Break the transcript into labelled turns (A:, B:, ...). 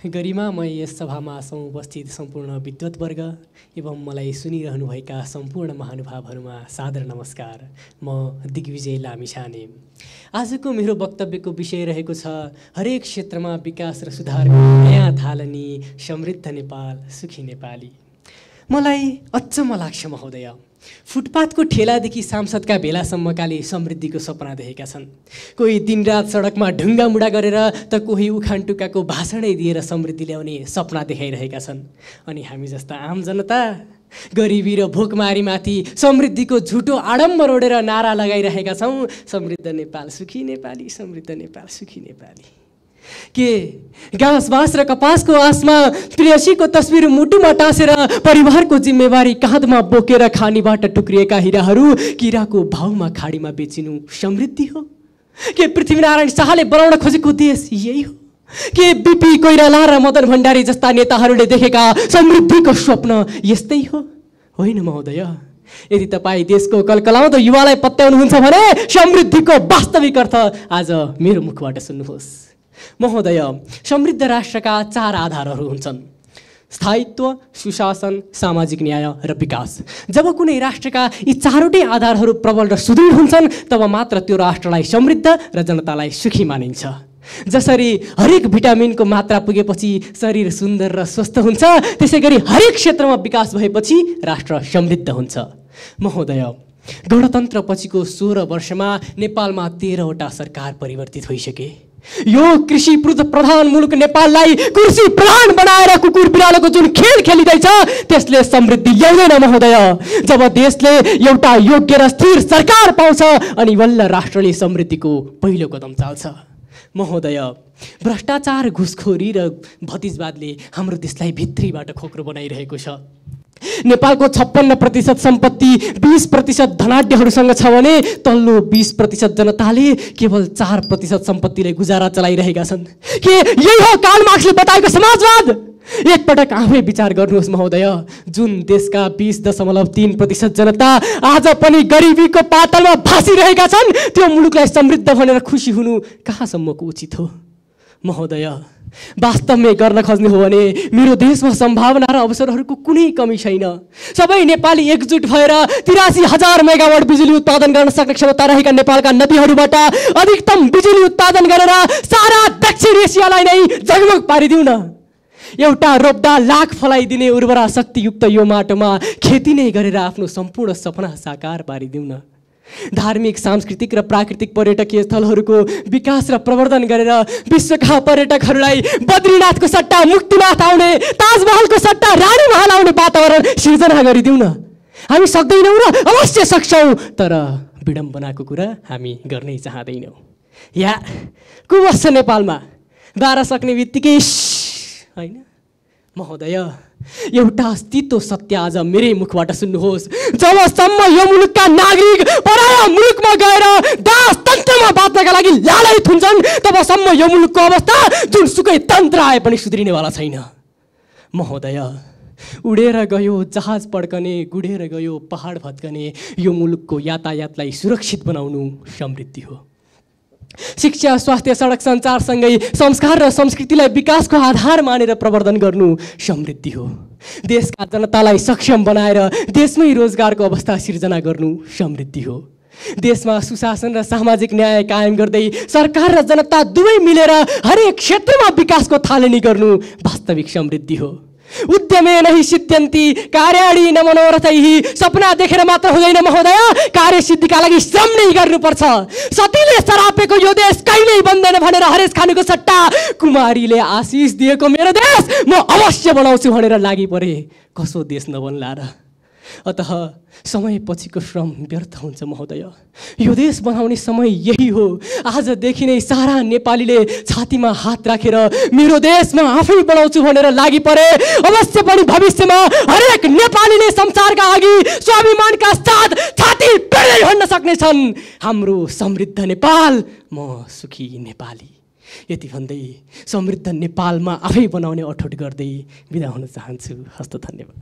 A: गरिमामय यस सभामा उपस्थित सम्पूर्ण विद्वत्वर्ग एवं मलाई सुनिरहनुभएका सम्पूर्ण महानुभावहरूमा सादर नमस्कार। म दिग्विजय लामिछाने। आजको मेरो वक्तव्यको विषय रहेको छ हरेक क्षेत्रमा विकास र सुधारको नयाँ थालनी, समृद्ध नेपाल, सुखी नेपाली। मलाई अचम्म लाग्छ महोदय, फुटपाथको ठेलादेखि सांसदका भेलासम्मकाले समृद्धिको सपना देखेका छन्। कोही दिनरात सडकमा ढुङ्गामुढा गरेर त कोही उखानटुक्काको भाषणै दिएर समृद्धि ल्याउने सपना देखाइरहेका छन्। अनि हामी जस्ता आम जनता गरिबी र भोकमारीमाथि समृद्धिको झुटो आडम्बर ओढेर नारा लगाइरहेका छौँ, समृद्ध नेपाल सुखी नेपाली, समृद्ध नेपाल सुखी नेपाली। के घाँस र कपासको आसमा प्रेयसीको तस्बिर मुटुमा टाँसेर परिवारको जिम्मेवारी काँधमा बोकेर खानीबाट टुक्रिएका हिराहरू किराको भाउमा खाडीमा बेचिनु समृद्धि हो? के पृथ्वीनारायण शाहले बनाउन खोजेको देश यही हो? के बिपी कोइराला र मदन भण्डारी जस्ता नेताहरूले देखेका समृद्धिको स्वप्न यस्तै हो? होइन महोदय, यदि तपाईँ देशको कलकलाउँदो युवालाई पत्याउनुहुन्छ भने समृद्धिको वास्तविक अर्थ आज मेरो मुखबाट सुन्नुहोस्। महोदय, समृद्ध राष्ट्रका 4 आधारहरू हुन्छन्: स्थायित्व, सुशासन, सामाजिक न्याय र विकास। जब कुनै राष्ट्रका यी 4वटै आधारहरू प्रबल र सुदृढ हुन्छन् तब मात्र त्यो राष्ट्रलाई समृद्ध र जनतालाई सुखी मानिन्छ। जसरी हरेक भिटामिनको मात्रा पुगेपछि शरीर सुन्दर र स्वस्थ हुन्छ, त्यसैगरी हरेक क्षेत्रमा विकास भएपछि राष्ट्र समृद्ध हुन्छ। महोदय, गणतन्त्रपछिको 16 वर्षमा नेपालमा 13वटा सरकार परिवर्तित भइसके। यो कृषि प्रधान मुलुक नेपाललाई कुर्सी प्रधान बनाएर कुकुर बिरालोको जुन खेल खेलिँदैछ त्यसले समृद्धि ल्याउँदैन महोदय। जब देशले एउटा योग्य र स्थिर सरकार पाउँछ अनि बल्ल राष्ट्रले समृद्धिको पहिलो कदम चाल्छ। महोदय, भ्रष्टाचार, घुसखोरी र भतिजवादले हाम्रो देशलाई भित्रीबाट खोक्रो बनाइरहेको छ। नेपालको 56% सम्पत्ति 20% धनाढ्यहरूसँग छ भने तल्लो 20% जनताले केवल 4% सम्पत्तिले गुजारा चलाइरहेका छन्। के यही हो कार्ल मार्क्सले बताएको समाजवाद? एकपटक आफै विचार गर्नुहोस् महोदय, जुन देशका 20.3% जनता आज पनि गरिबीको पातलमा भासिरहेका छन्, त्यो मुलुकलाई समृद्ध भनेर खुसी हुनु कहाँसम्मको उचित हो? महोदय, वास्तवमै गर्न खोज्ने हो भने मेरो देशमा सम्भावना र अवसरहरूको कुनै कमी छैन। सबै नेपाली एकजुट भएर 83,000 मेगावाट बिजुली उत्पादन गर्न सक्ने क्षमता रहेका नेपालका नदीहरूबाट अधिकतम बिजुली उत्पादन गरेर सारा दक्षिण एसियालाई नै जगमग पारिदिउँ न। एउटा रोप्दा लाख फलाइदिने उर्वरा शक्तियुक्त यो माटोमा खेती नै गरेर आफ्नो सम्पूर्ण सपना साकार पारिदिउँ न। धार्मिक, सांस्कृतिक र प्राकृतिक पर्यटकीय स्थलहरूको विकास र प्रवर्धन गरेर विश्वका पर्यटकहरूलाई बद्रीनाथको सट्टा मुक्तिनाथ आउने, ताजमहलको सट्टा रानी महल आउने वातावरण सिर्जना गरिदिउँ न। हामी सक्दैनौँ र अवश्य सक्छौँ, तर विडम्बनाको कुरा हामी गर्नै चाहँदैनौँ। या को बस्छ नेपालमा? 12 सक्ने बित्तिकै होइन महोदय, एउटा अस्तित्व सत्य आज मेरै मुखबाट सुन्नुहोस्। जबसम्म यो मुलुकका नागरिक पराया मुलुकमा गएर दासतन्त्रमा बाँच्नका लागि लालयित हुन्छन् तबसम्म यो मुलुकको अवस्था जुनसुकै तन्त्र आए पनि सुध्रिनेवाला छैन। महोदय, उडेर गयो जहाज पड्कने, गुडेर गयो पहाड भत्कने, यो मुलुकको यातायातलाई सुरक्षित बनाउनु समृद्धि हो। शिक्षा, स्वास्थ्य, सडक सञ्चारसँगै संस्कार र संस्कृतिलाई विकासको आधार मानेर प्रवर्धन गर्नु समृद्धि हो। देशका जनतालाई सक्षम बनाएर देशमै रोजगारको अवस्था सिर्जना गर्नु समृद्धि हो। देशमा सुशासन र सामाजिक न्याय कायम गर्दै सरकार र जनता दुवै मिलेर हरेक क्षेत्रमा विकासको थालनी गर्नु वास्तविक समृद्धि हो। उद्यमे नहि सिद्ध्यन्ति कार्याणि न मनोरथैः। सपना देखेर मात्र हुँदैन महोदय, कार्यसिद्धिका लागि श्रम नै गर्नुपर्छ। सतीले सरापेको यो देश कहिल्यै बन्दैन भनेर हरेस खानुको सट्टा कुमारीले आशिष दिएको मेरो देश म अवश्य बनाउँछु भनेर लागि परे कसो देश नबन्ला र? अतः समय पछिको श्रम व्यर्थ हुन्छ महोदय। यो देश बनाउने समय यही हो। आजदेखि नै सारा नेपालीले छातीमा हात राखेर मेरो देशमा आफै बनाउँछु भनेर लागि परे अवश्य पनि भविष्यमा हरेक नेपालीले संसारका अघि स्वाभिमानका साथ छाती पेर्दै भन्न सक्नेछन्, हाम्रो समृद्ध नेपाल, म सुखी नेपाली। यति भन्दै समृद्ध नेपालमा आफै बनाउने अठोट गर्दै बिदा हुन चाहन्छु। हस्त धन्यवाद।